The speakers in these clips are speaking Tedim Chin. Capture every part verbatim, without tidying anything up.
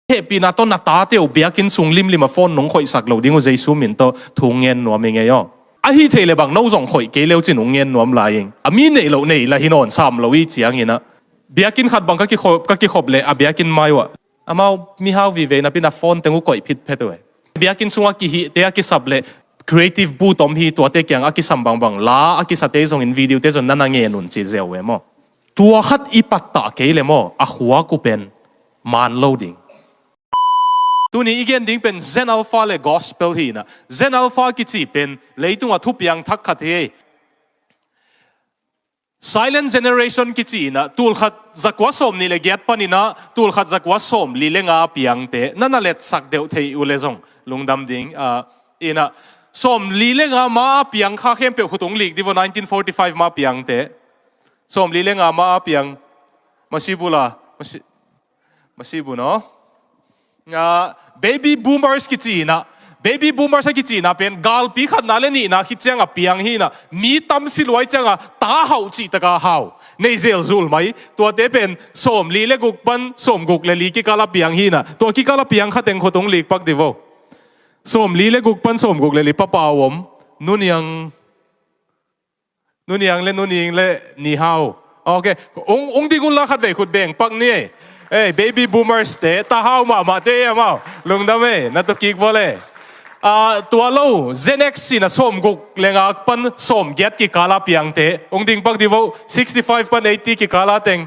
hehpihna tawh na tate uh biakinn sung limlim a phone nong khoihsak loh ding uh Jesu min tawh thu ngen nuam ing ei aw. Ahi thei le bang no zong khoih kei leu cin hong ngen nuam lai ing. A mi neih loh nei la hi nawn sam lo i cianginah biakinn khat bang ka kikhop, ka kikhop le a biakinn mai uh ah amau mihau vive napi-in a phone teng uh koih phitphet uh e. Biakinn sungah kihihte a kisap le creative booth om hi, tuate kiang a kisam bangbang la a kisate zongin videote zong na na ngen un ci zeu e maw. Tua khat i pattah kei le maw a khuak uh pen man lo ding. Tuni i gen ding pen Gen Alpha le gospel hi inah, Gen Alpha kici pen leitungah thupiang thak khat hi. Silent generation kici inah tulkhat zakua sawm nih le giat paninah tulkhat zakua sawm li le nga piangte na na letsak deuh thei uh le zong lungdam ding. Ah, inah sawm li le nga ma a piang kha khempeuh khut hong lik divo, nineteen forty-five ma piangte. Sawm li le nga ma a piang. Masi bula, masi, masi bu no. Nga, baby boomers kici inah, baby boomers a kici inah pen galpi khatna le nihna khit cianga piang hi inah, mi tam si luai cianga ta hauh cih taka hau nei zelzul mai. Tuate pen sawm li le guk pan sawm guk le li kikala piang hi inah, tua kikala piang khateng khut hong lik pak divo. Sawm li le guk pan sawm guk le li papau om. Nuniang Nuniang le nuning le ni hau. Ok. Ung, ung ding unla khat vei khut beng pak ni. Ei, baby boomers te ta hau mahmah te amau. Lungdam ei, na tukik vole. Ah, tua lo, Gen X sinah sawm guk le ngak pan sawm giat kikala piangte. Ung ding pak divo, sixty-five pan eighty kikala teng.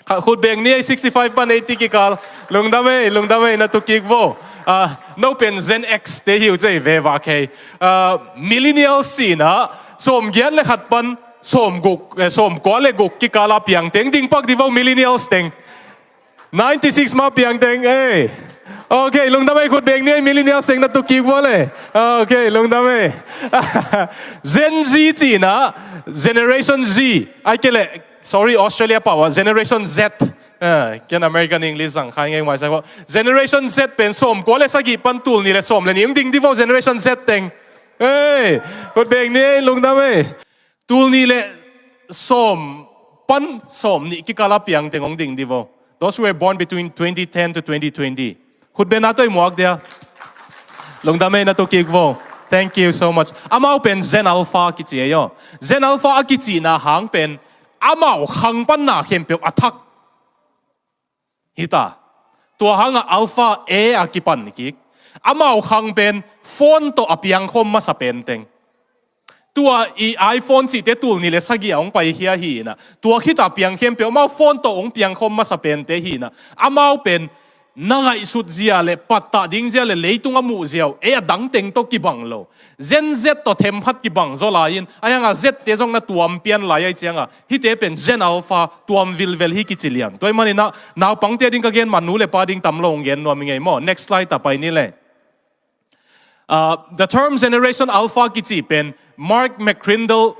Kha khut beng ni ei, sixty-five pan eighty kikal. Lungdam ei, lungdam ei, na tukik vo. Ah, no pen Gen X te hiu cei ve vak hei. Ah, millennials sinah sawm giat le khat pan sawm guk, eh, sawm kua le guk kikala piang teng ding pak divo, millennials teng. Ninety-six ma piang teng ei. Ok, lungdam ei, khut beng ni ei, millennials teng na tukik vole. Ok, lungdam ei. Gen Z cinah, Generation Z. Ai ke le, sorry, Australia pau ah Generation Z. Ah, ken American English zang khai ngei mai sa ko. Generation Z pen sawm kua le sagih pan tul ni le sawm le ni ung ding divo, Generation Z teng. Ei, khut beng ni ei, lungdam ei. Tul ni le sawm pan sawm nih kikala piang teng ung ding divo. Those who were born between twenty ten to twenty twenty. Khut beng na toi muak dia. Lungdam ei, na tukik vo. Thank you so much. Amau pen Gen Alpha kici ei aw. Gen Alpha a kicina hang pen amau khang panna khempeuh a thak hita. Tua hangah Alpha A a kipan kik. Amau khang pen phone tawh a piangkhawm masa pen teng. Tua i iPhone cihte tul ni le sagih a hong paikhia hi inah, tua khita piang khempeuh amau phone tawh hong piangkhawm masa pente hi inah, amau pen na ngaihsut zia le pattah ding zia le leitung a muh zia uh ei a dang teng tawh kibang lo. Gen Z tawh themkhat kibang zaw lai-in, a hiangah Z te zong na tuam pian lai ai cianga, hihte pen Gen Alpha tuam vilvel hi kici liang. Tua ahih maninah naupangte ding ka gen man, nu le pa ding tam lo hong gen nuam i ngei maw. Next slide ah pai ni le. Uh, the term Generation Alpha kici pen Mark McCrindle,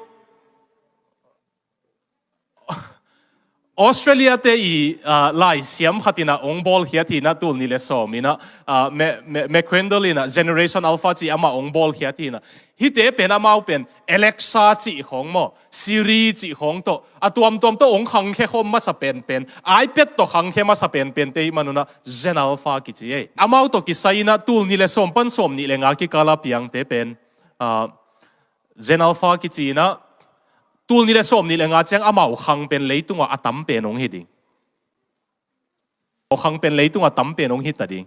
Australia te i, ah, laisiam khat inah hong bawlkhiat hi inah, tul ni le sawm inah, ah, Me-, Me-, McCrindle inah Generation Alpha cih amah hong bawlkhiat hi inah. Hihte pen amau pen Alexa cih khawng maw, Siri cih khawng tawh a tuamtuam tawh hong khangkhia khawm masa penpen, iPad tawh khangkhia masa penpente i hih manunah Gen Alpha kici ei. Amau tawh kisai inah tul ni le sawm pan sawm nih le nga kikala piangte pen, ah, Gen Alpha kici inah, tul ni le sawm nih le nga ciang amau khang pen leitungah a tam pen hong hi ding. Amau khang pen leitungah a tam pen hong hita ding.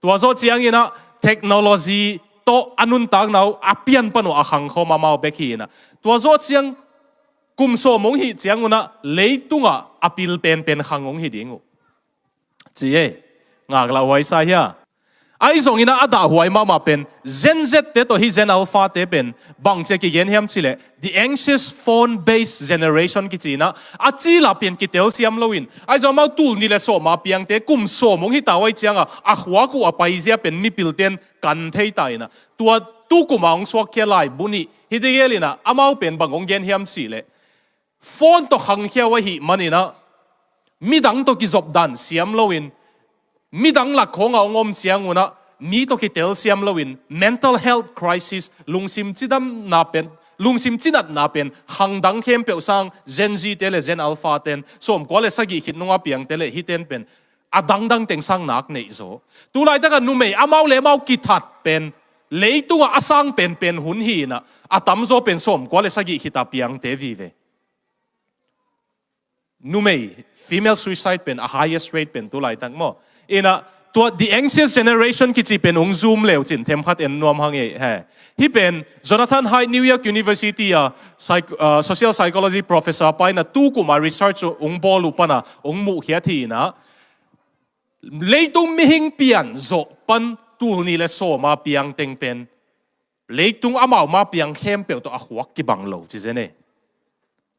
Tua zawh cianginah technology tawh a nuntakna uh a pian pan uh a khangkhawm amau bek hi inah, tua zawh ciang kum sawm hong hih ciangunah leitungah a pil penpen khang hong hi ding uh. Ci ei, ngaklah huai sa hia? Ahi zongin a dahhuai mahmah pen Gen Z te tawh hih Gen Alpha te pen bangci a kigen hiam cih leh, the anxious phone-based generation kici inah, a cila pen kitelsiam loin, ahi zong amau tul ni le sawm a piangte kum sawm hong hita uh ai cianga a khuak uh a paizia pen mipilten kan thei ta inah, tua tu kuma hong suakkhia laibu nih hi ding hi inah, amau pen bang hong gen hiam cih leh, phone tawh khangkhia uh ahih maninah midang tawh kizopdan siam loin, midang lak khawngah hong om ciangunah mi tawh kitelsiam loin, mental health crisis, lungsim cidamna pen, lungsim cinatna pen khangdang khempeuh sang Gen Z te le Gen Alpha ten, sawmkua le sagih khit nunga piangte le hihten pen A dangdang teng sang nak neih zaw. Tu laitak a numei amau le amau kithat pen leitungah a sang penpen hun hi inah, a tamzaw pen sawmkua le sagih khit a piangte vive. Numei, female suicide pen a highest rate pen tu laitak maw. Inah tua The Anxious Generation kici pen ung zoom leu cin themkhat en nuam hang ei he. Hih pen Jonathan Haidt, New York University a psych-, uh, social psychology professor pa inah tu kum a research ung bawl uh pan a ung muhkhiat hi inah, leitung mihing pian zawh pan tul nih le sawm a piang teng pen leitung amau ma piang khempeuh tawh a khuak kibang lo ci zen e.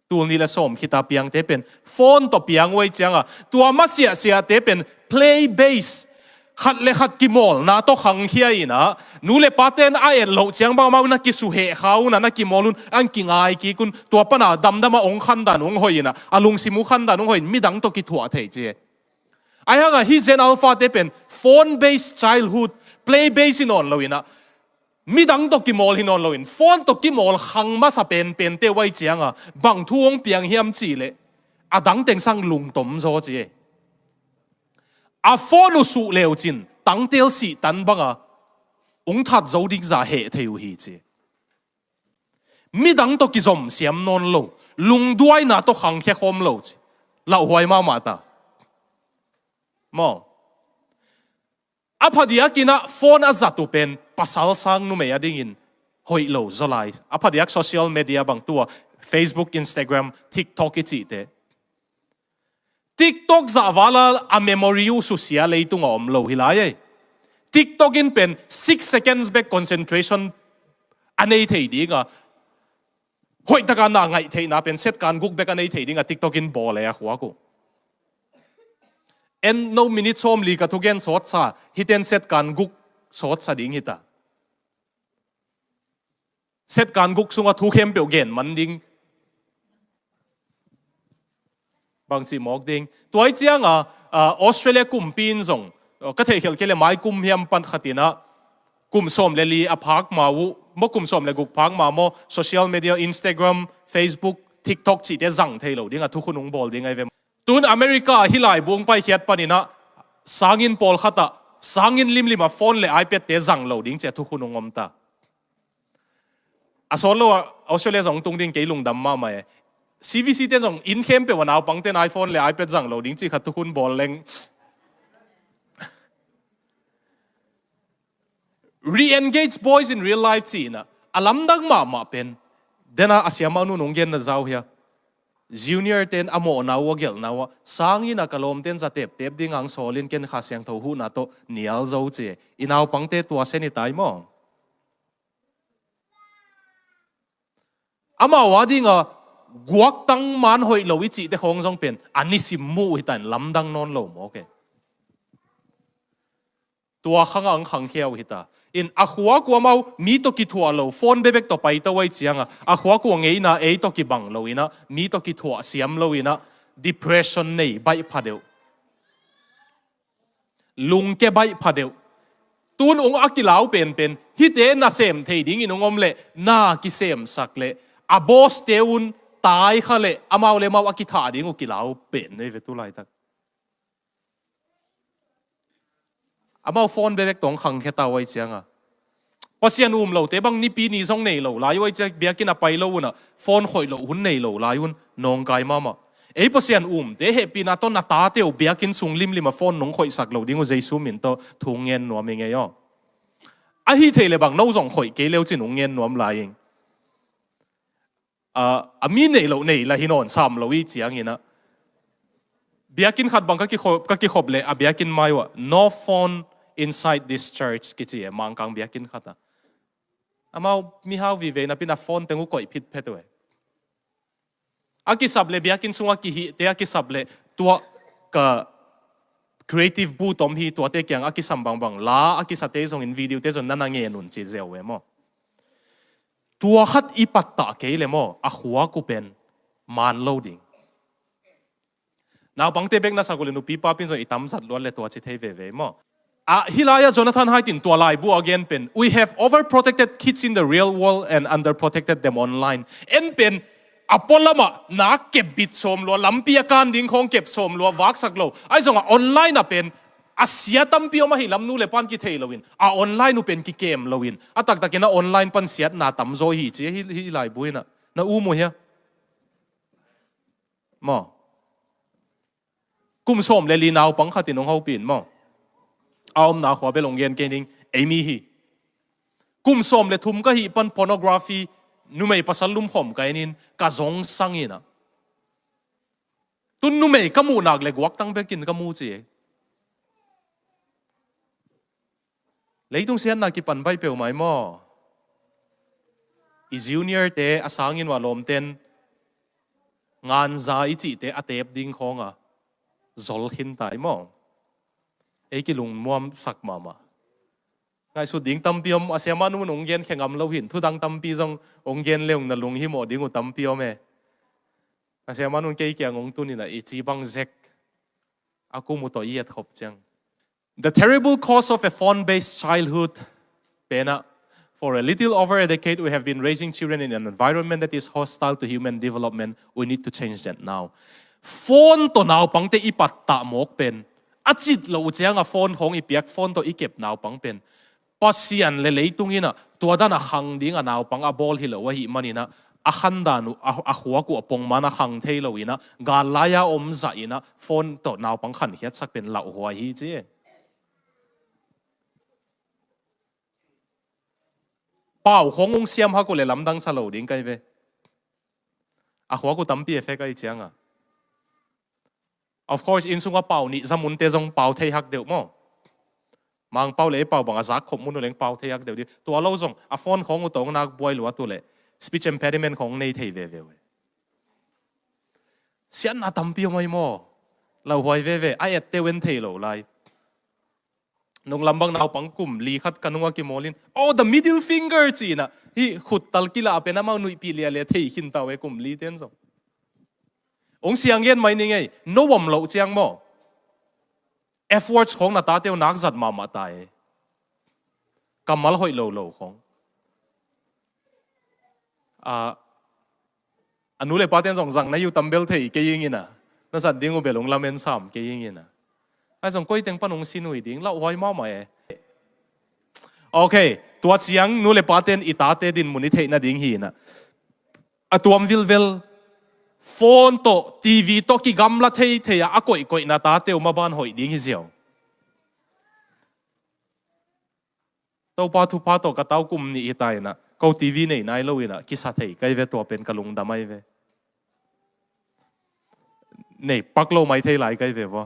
Tul nih le sawm khit a piangte pen phone tawh piang uh ahih ciangah, tua masiahsiahte pen play base, khat le khat kimawlna tawh khangkhia inah, nu le pate'n a et loh ciang bang amau na kisuheh kha un a, na kimawl un a, kingai kik un, tua pan a damdam a ong khandan ong hoih inah, a lungsim uh khandan ong hoih in midang tawh kithuah thei ci e. Ahih hangah hih Gen Alpha te pen phone based childhood, play based hi nawn lo inah, midang tawh kimawl hi nawn loin phone tawh kimawl khang masa penpente uh ahih ciangah bang thu hong piang hiam cih leh, a dang teng sang lungtom zaw ci e. A phone uh suh leu cin tangtel sih tan banga ung that zo ding zah heh thei uh hi ci e. Midang tawh kizom siam nawn lo, lungduaina tawh khangkhia khawm lo ci. Lauhuai mahmah ta. Maw. A phadiak inah phone a zat uh pen pasal sang numei a dingin hoih lo zaw lai. A phadiak social media bang tua Facebook, Instagram, TikTok i cihte. TikTok zahvala a memory uh susia leitung a om lo hi lai ei. TikTok in pen six seconds bek concentration a nei thei dinga, hoihtaka na ngaih theihna pen setkan guk bek a nei thei dinga TikTok in bawl e a khuak uh. En no, minute sawmli ka thugen sawtsa, hiten setkan guk sawtsa ding hita. Setkan guk sunga thu khempeuh gen man ding. Bangci mawk ding. Tua ahih cianga, ah, Australia kumpi in zong, oh, ka theihkhelh kei le mai kum hiam pan khat inah, kum sawm le li a phak ma uh, maw kum sawm le guk phak ma maw, social media, Instagram, Facebook, TikTok cihte zang thei lo dinga thukhun ung bawl ding ahi ve. Tun America ah hih laibu ong paikhiat pan inah, sanginn pawlkhat ah, sanginn limlim a phone le iPad te zang lo ding ci a thukhun ung om ta. A sawt lo ah Australia zong tung ding kei lungdam mahmah e. CVC ten zong inn khempeuh a naupangten iPhone le iPad zang lo ding ci khat thukhun bawl leng. Re-engage boys in real life ci inah, a lamdang mahmah pen. Dena a siamah nu nong genna zau hia. Junior ten a mawhna uh a gelhna uh ah, sanginn a ka lawmten za teptep ding ang sawlin ken Kha Siangtho huhna tawh nial zo ci e. I naupangte tua sen i tai maw. Amau a dinga guaktang man hoih lo i cihte khawng zong pen a nisim muh uh hita in lamdang nawn lo mawk e. Tua khangah ang khangkhia uh hita. In a khuak uh amau mi tawh kithuah lo, phone bebek tawh paita uh ahih cianga, a khuak uh a ngeina ei tawh kibang lo inah, mi tawh kithuah siam lo inah, depression nei baih pha deuh. Lungke baih pha deuh. Tun ung a kilau penpen, hihte nasem thei dingin ung om leh, na kisemsak leh, a boss te un tai kha leh, amau le amau a kithah ding uh kilau pen nei ve tu laitak. Amau phone bebek tawh khangkhia ta uh ahih cianga. Pasian um lote bang nipi ni zong nei lo lai uh ahih ciang biakinn a pai lo unah phone khoih loh hun nei lo lai un nawngkai mahmah. Ei Pasian umte hehpihna tawh na tate uh biakinn sung limlim a phone nong khoihsak lo ding uh Jesu min tawh thu ngen nuam ing ei aw. Ahi thei le bang no zong khoih kei leu cin ung ngen nuam lai ing. A, a mi nei lo nei la hi nawn sam lo i ciang inah. Biakinn khat bang ka kikhop, ka kikhop leh a biakinn mai uh ah, "No phone inside this church," kici e, Mangkang biakinn khat ah. Amau mihau vive napi-in a phone teng uh koih phitphet uh e. A kisap leh biakinn sungah kihihte a kisap leh tua ka creative booth om hi, tuate kiang a kisam bangbang, la a kisate zongin, video te zong na na ngen un ci zeu e maw. Tua khat i pattah kei le maw, a khuak uh pen man lo ding. Naupangte bek na sak uh le nupi papi in zong i tam zat luat le tua ci thei veve maw. A, hih lai-ah Jonathan Haidt in tua laibu a gen pen, "We have overprotected kids in the real world and underprotected them online." En pen, A pualamah na kep bit sawm lua, lampi a kan ding khawng kep sawm lua, vaksak lo. Ahi zongah online ah pen a sia tampi om ahi lam nu le pan kithei loin a online uh pen kikem loin a taktakin a online pan siatna tamzaw hi ci hi, hi laibu inah na um uh hia? Maw? Kum sawm le li naupang khatin hong hopih in maw? A omna khua bel hong gen kei ning, ei mi hi. Kum sawm le thum ka hih pan pornography, numei pasal lumkhawm ka enin ka zong sang inah. Tun numei ka muh nak le guaktang bekin ka mu ci. Leitung siatna kipan baih peuhmah i maw? I junior te a sangin uh a lawmten nganza i cihte a tep ding khawnga zol khin ta i maw? Ei kilungmuam sak mahmah. Ngaihsut ding tampi om, a siamah nu nung gen khe ngam lo hin, thudang tampi zong hong gen leung na lunghimawh ding uh tampi om e. A siamah nun kei kiang hong tuninah i ci bang zek a kum uh tawh i et khop ciang. The terrible cost of a phone-based childhood penah, for a little over a decade, we have been raising children in an environment that is hostile to human development. We need to change that now. Phone tawh naupangte i pattah mawk pen, a cit loh uh cianga phone khawng i piak, phone tawh i kep naupang pen Pasian le leitung inah tua dan a khang ding a naupang a bawl hi lo ahih maninah a khandan uh a, a khuak uh a pongman a khang thei lo inah gal lai-a om zah inah phone tawh naupang khankhiatsak pen lauhuai hi ci. Pau khawng hong siam hak uh le lamdang sa lo ding kai ve. A khuak uh tampi effect ahi cianga. Of course, inn sunga pau nih zamunte zong pau thei hak deuh maw? Mangpau le ei pau bang a zak khop mun uh leng pau thei hak deuh dih. Tua lo zong a phone khawng uh tawh hong nak buai luat uh le speech impediment khawng nei thei veve uh e. Siatna tampi om ahi maw? Lauhuai veve, a ette uh en thei lo lai. Nung lambang naupang kum li khat ka nunga kimawlin, oh, the middle finger ci inah hih khuttal kilah pen amau nuihpih lialia thei khin tau e kum li ten zong. Hong siang gen mai ni ngei, no om loh ciang maw? Efforts khawng na tate uh nak zat mahmah ta e. Kammal hoih lo lo khawng. A, a nu le paten zong zang na hiu tambel thei kei ing inah, na zat ding uh bel hong lamen sam kei ing inah. Ai zong koi teng pan hong si nui ding lauhuai mahmah e. Ok, tua ciang nu le paten i tate dinmun i theih nading hi inah. A tuam vilvel, phone tawh, TV tawh kigamla thei thei a, a koihkoihna tate uh maban hoih ding hi ziau. Topa thupha tawh ka tau kum nih hi ta inah, ko TV nei nai lo inah kisa thei kai ve, tua pen ka lungdam ai ve. Nei pak lo mai thei lai kai ve vua.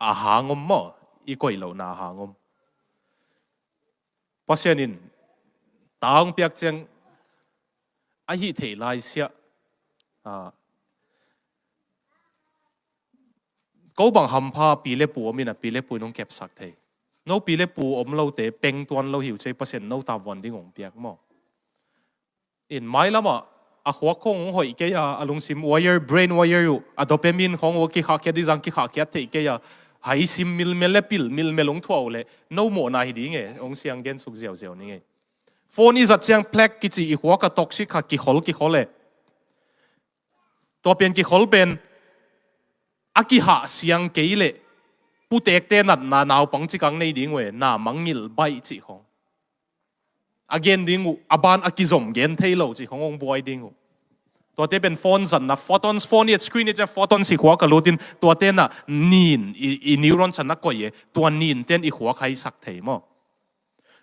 A hang om maw? I koih lohna a hang om. Pasian in ta hong piak ciang a hih theih lai siah. A, ko bang hampha pi le pu om inah pi le pu in hong kepsak thei. No pi le pu om lote peng tuan lo hi uh ci, Pasian no tavuan ding hong piak maw? In mailamah a khuak khawng hong hoih kei a, a lungsim wire, brain wire uh, a dopamine khawng uh kikhahkhiat dizang kikhahkhiat theih kei a, haisim milmel le pil milmel hong thuah uh le no mawhna hi ding e, hong siang gen suk ziauziau ni ngei. Phone i zat ciang plaque kici i khuak a toxic kha kikhol kikhol e. Tua pen kikhol pen a kihah siang kei leh putekte natna naupang cikang nei ding uh e, na mangngilh baih cih khawng. A gen ding uh, a ban a kizom gen thei lo cih khawng hong buai ding uh. Tuate pen phone zatna, photons, phone i et screen i et ciang photons i khuak a lutin, tuate na nin i, i neuron sanna koih e, tua ninten i khuak haisak thei maw?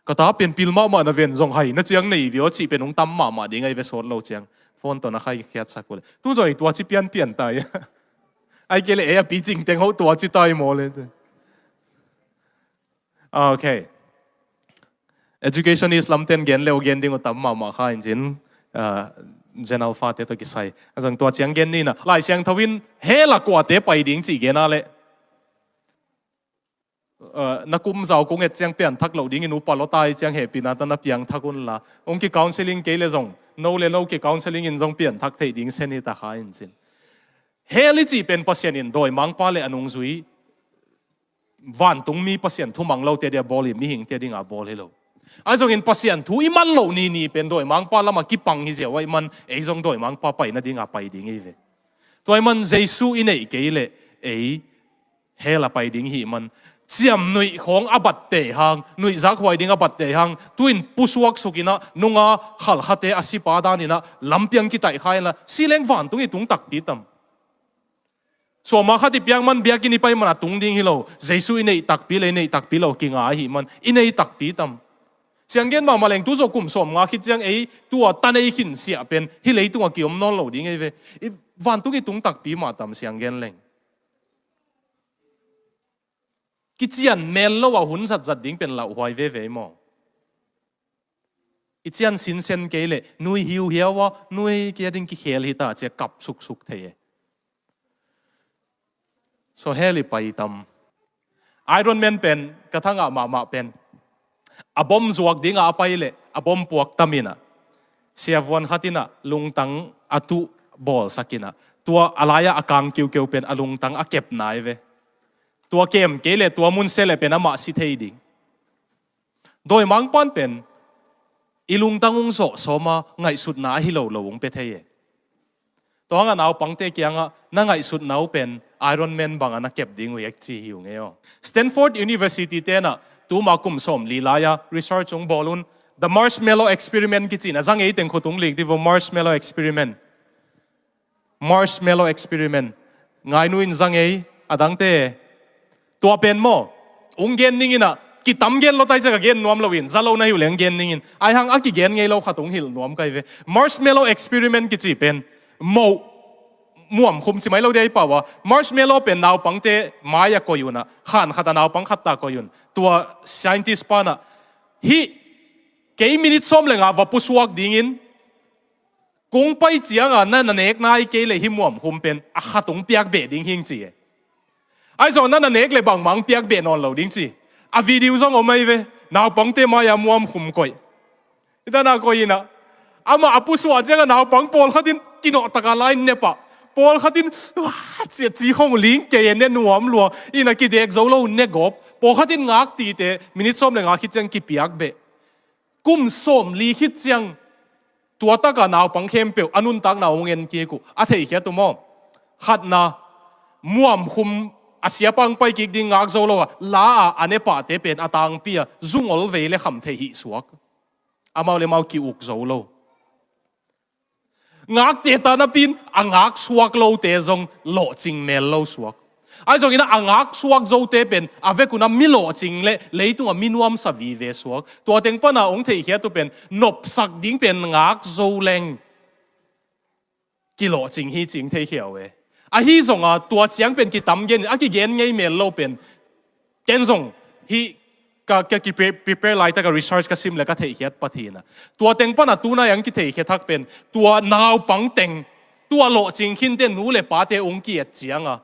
Ka ta pen pil mahmah na ven zong hai na ciang nei vio cih pen hong tam mahmah ding ahi ve sawt lo ciang. Phone tawh na khaikhiatsak uh le. Tu zoi tua ci pianpian ta ia. Ai kei le ei a picing teng ho tua ci tai maw le. Ok. Educationist lamten gen leu gen ding uh tam mahmah kha in cin. Ah, Gen Alpha te tawh kisai. A zong tua ciang gen ni na. Lai Siangtho in hell a kuate pai ding cih gen a le. Ah, na kum zau kung et ciang pianthak loh dingin upa lawtai ciang hehpihna tawh na piangthak unla. Ung ki counseling kei le zong. No le no ki counseling in zong pianthak theih ding sen hi ta kha in cin. Hell i cih pen Pasian in dawimangpa le a nungzui vantungmi Pasian thumang lote dia bawl hi, mihingte dinga bawl hi lo. Ahi zongin Pasian thu i man loh nini pen dawimangpa lamah kipang hi ziau ahih man ei zong dawimangpa pai nadinga pai ding ei ve. Tua ahih man Jesu i neih kei leh ei hell a pai ding hi man. Ciamnuih khawng a batte hang, nuihzak huai ding a batte hang, tu-in pusuak sukinah nunga khalkhate a sipa daninah lampiang kitaihkha inla si leng vantung i tung takpi tam. Sawma khat i piak man biakinn i pai man a tung ding hi lo. Jesu i neih takpi le i neih takpi lo kinga ahi man i neih takpi tam. Sianggen mahmah leng tu zawh kum sawmnga khit ciang ei tua ta nei khinsiah pen hih leitungah kiom nawn lo ding ei ve. I vantung i tung takpi mah tam sianggen leng. Kician mel lo a hun zatzat ding pen lauhuai veve maw? I cian sinsen kei leh nui hiuhiau a nui kia ding kikhel hita cia kap suksuk thei e. So hell i pai tam. Iron Man pen ka thangah mahmah pen a bom zuak dingah a pai leh a bom puak taminah siavuan khatinah lungtang a tuh bawlsakinah tua a lai-ah a kang kiukeu pen a lungtang a kepna i ve. Tua kem kei leh tua mun se leh pen amah si thei ding. Dawimangpan pen i lungtang ung zawh sawma ngaihsutna ahi lo lo ung pia thei e. Tua hangah naupangte kiangah na ngaihsutna uh pen Iron Man bangah na kep ding uh ek ci hi ung e aw. Stanford University tenah tuma kum sawmli lai-a research ung bawl un. The Marshmallow Experiment kicina zang ei teng khut ung lik divo. Marshmallow Experiment. Marshmallow Experiment. Ngainu in zang ei a dangte. Tua pen maw ung gen ninginah kitam gen lo tai ciak a gen nuam loin za lo na hi uh leng gen ningin ai hang a kigen ngei lo khat ung hilh nuam kai ve. Marshmallow Experiment kici pen moh muamkhum ci mai lo dia i pau a marshmallow pen naupangte mai a koi unah khan khat a naupang khat ta koi un. Tua scientist panah hih kei minit sawm le nga va pusuak dingin kung pai cianga na na nek nai kei le hih muamkhum pen a khat ung piak beh ding hing ci e. Ai zong na na nek le bangmang piak beh nawn lo ding ci. A video zong om ai ve. Naupangte mai-a muamkhum koih. Itana koih inah amah a pusuah cianga naupang pawlkhatin kinawhtaka lai nepah pawlkhatin cia ci khong ling kei e ne nuam lua inah kidek zo lo ne gawp. Pawlkhatin ngak tite minit sawm le nga khit ciang kipiak beh. Kum sawmli khit ciang tua taka naupang khempeuh a nuntakna hong en kik uh a theihkhiat uh maw? Khatna muamkhum a siapa hong pai kik ding ngak zo lo a la-a a nepahte pen a tangpi a zungol vei le kham theih hih suak. Amau le mau ki-uk zo lo. Ngakte ta napin a ngak suak lote zong lawhcing mel lo suak. Ai zongin a ngak suak zote pen a vekun a mi lawhcing le leitunga mi nuamsa vive suak. Tua teng pana hong theihkhiat uh pen nopsak ding pen ngak zo leng kilawhcing hi cing theikhia uh e. Ahi zonga tua ciang pen kitam genin a kigen ngei mel lo pen ken zong hih ka, ka ki pre-, prepare laitaka research ka sim le ka theihkhiat Pathian a. Tua teng pana tunai ang kitheihkhia thak pen tua naupang teng tua lawhcing khinte nu le pate ung ki-et cianga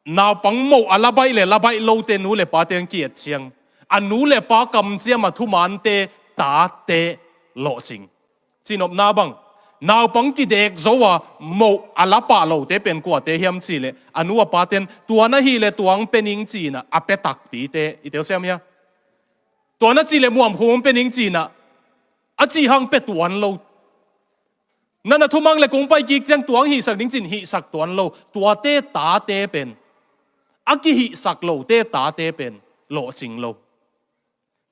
naupang moh a la baih le la baih lote nu le pate ang ki-et ciang a nu le pa kamciam a thumante tate lawhcing. Cinopna bang naupang kidek zo a moh a la pah lote pen kuate hiam cih leh a nu a paten tua na hih le tuang pe ning cinah a pe takpite i telsiam hia? Tua na cih le muamkhum pe ning cinah a cih hang pe tuan lo. Na na thumang le kung pai kik ciang tuang hihsak ding cin hihsak tuan lo. Tuate tate pen a kihihsak lote tate pen lawhcing lo.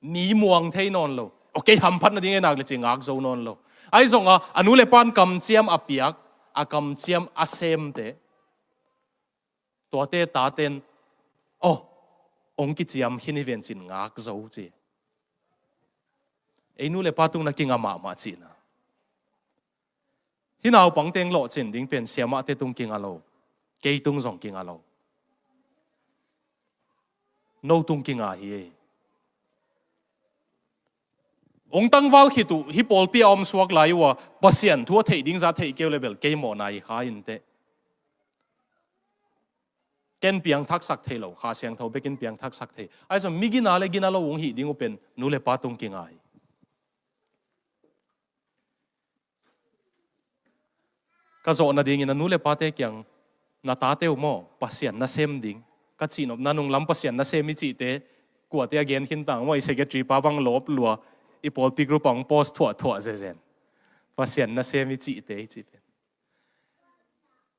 Mi muang thei nawn lo. Okay, hamphat nading e nak le ci ngak zo nawn lo. Ai zonga a nu le pan kamciam a piak a kamciam a semte tuate taten oh ong kiciam khin hi ven cin ngak zo ci. Ei nu le pa tung na kinga mahmah cihna. Hih naupang teng lawhcin ding pen siamahte tung kinga lo. Kei tung zong kinga lo. No tung kinga hi ei. Ong tangval khit uh hih pawlpi a om suak lai uh a Pasian thu a theih ding za theih keu le bel kei mawhna hi kha inteh. Ken piang thaksak thei lo, Kha Siangtho bekin piang thaksak thei. Ai zong mi gina le gina lo ung hih ding uh pen nu le pa tung kinga hi. Ka zawh nadingin a nu le pate kiang na tate uh maw Pasian nasem ding ka cihnopna nunglam Pasian nasem i cihte kuate a gen khin tang maw i secretary pa bang lawp lua I pawlpi group ah hong post thuahthuah zezen. Pasian nasem i cihte i cih pen.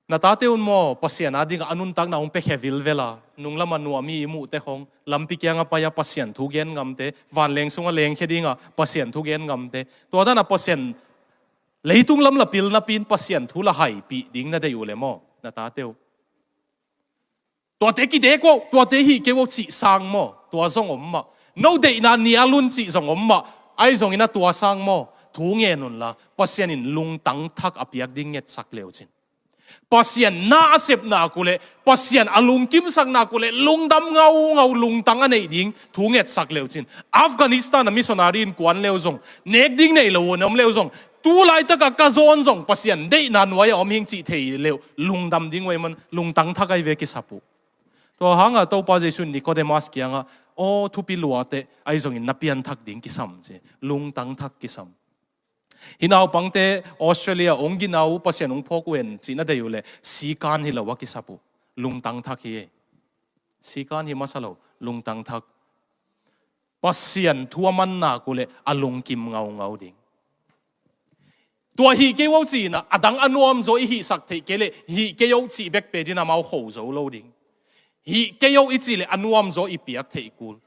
Na tate un maw, Pasian a dingah a nuntakna hong piakhia vilvel a, nunglam a nuam i muhte khong, lampi kiangah pai-a Pasian thu gen ngamte, vanleng sungah lengkhia dingah Pasian thu gen ngamte. Tua dan a Pasian leitung lam la pil napi-in Pasian thu la haipih ding na deih uh le maw, na tate uh. Tuate kidek uh, tuate hih kei uh cih sang maw, tua zong om mah. No deihna nial un cih zong om mah. Ahi zongin a tua sang maw, thu ngen unla, Pasian in lungtang thak a piak ding ngetsak le uh cin. Pasian na a sep nak uh leh, Pasian a lungkimsak nak uh leh, lungdam ngaungau lungtang a neih ding thu ngetsak le uh cin. Afghanistan a missionary innkuan le uh zong, nek ding nei lo uh na om le uh zong, tu laitakah ka zawn zong Pasian deihna nuai-ah om hing cih thei le uh, lungdam ding uh ahih man, lungtang thak ahi ve kisap uh. Tua hangah Topa Jesuh in Nicodemus kiangah, aw thupi luate, ahi zongin na pianthak ding kisam ci. Lungtang thak kisam. Hih naupangte Australia hong gina uh, Pasian hong phawk uh hen cih na deih uh leh, sikan hi lo a kisap uh. Lungtang thak hi. Sikan hi masa lo, lungtang thak. Pasian thu a man nak uh leh a lungkim ngaungau ding. Tua hih kei uh cihna, a dang a nuamzaw i hihsak theih kei leh, hih kei uh cih bek pen in amau kho zo lo ding. Hih kei uh i cih leh a nuamzaw i piak theih kul.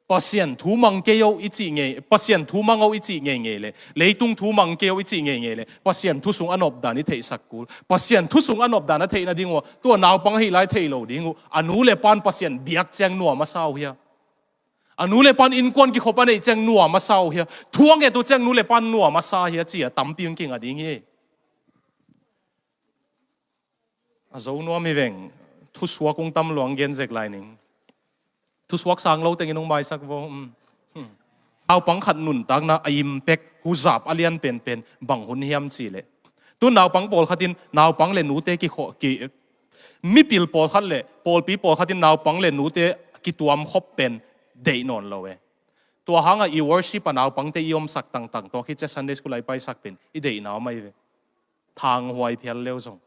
Pasian thu mang kei uh i cih ngei, Pasian thu mang uh i cih ngeingei leh, leitung thu mang kei uh i cih ngeingei leh, Pasian thu sung a nopdan i theihsak kul. Pasian thu sung a nopdan a theih nading uh, tua naupang ahih lai thei lo ding uh, a nu le pan Pasian biak ciang nuam a sa uh hia? A nu le pan innkuan kikhop a neih ciang nuam a sa uh hia? Thu a nget uh ciang nu le pan nuam a sa hia ci-a tampi hong kinga ding hi. A zo nuam hi veng, thusuak hong tam lua hong gen zek lai ning. Thusuak sang lo tengin hong maisak vo. Um. Hmm. Naupang khat nuntakna a impact, huzap a lian penpen bang hun hiam cih leh, tu naupang pawlkhat in naupang le nute kikhawh ki, mipil pawlkhat le pawlpi pawlkhat in naupang le nute kituam khop pen deih nawn lo e. Tua hangah i worship a naupangte i omsak tangtang, tua khit ciang Sunday school a i paisak pen i deihna om ahi ve. Thanghuai phial le uh zong.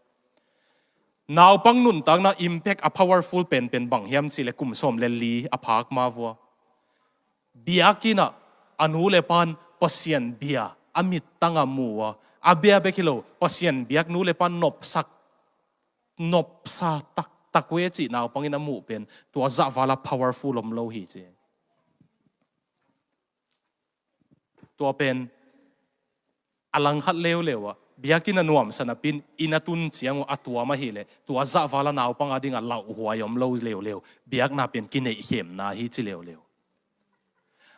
Naupang nuntakna impact a powerful penpen bang hiam cih leh kum sawm le li a phak ma vua, biakinn ah a nu le pan Pasian bia a mittang a mu a, a bia bek hi lo, Pasian biak nu le pan nopsak, nopsa taktak uh e cih naupang in a muh pen, tua zah val a powerful om lo hi ci. Tua pen a langkhat leuleu ah, biakinn a nuamsa napi-in inn a tun ciang uh a tuam ahih leh, tua zah val a naupang a dingah lauhuai om lo leuleu, biakna pen kineihkhemna hi ci leuleu.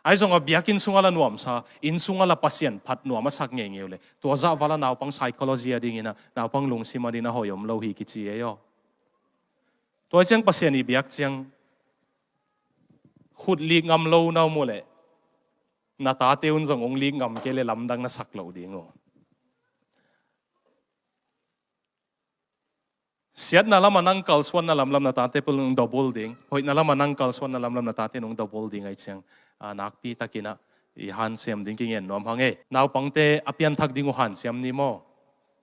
Ahi zongah biakinn sungah la nuamsa, inn sungah la Pasian phat nuam a sak ngeingei uh leh, tua zah val a naupang psychology a dingin ah, naupang lungsim a dingin a hoih om lo hi kici ei aw. Tua ciang Pasian i biak ciang khut lik ngam lo na om uh leh, na tate un zong hong lik ngam kei leh lamdang na sak loh ding uh. Siatna lamah nang kalsuanna lamlam na tate pul nung dobol ding. Hoihna lamah nang kalsuanna lamlam na tate nung dobol ding ahi ciang, a, nakpi takin ah i hanciam ding kingen nuam hang ei. Naupangte a pianthak ding uh hanciam ni maw.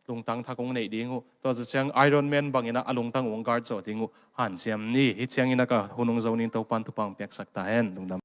Lungtang thak hong neih ding uh. Tua zawh ciang Iron Man bangin ah a lungtang uh hong guard zawh ding uh hanciam ni. Hih ciangin ah ka hun hong zo ning, Topan thupha hong piaksak ta hen. Lungdam.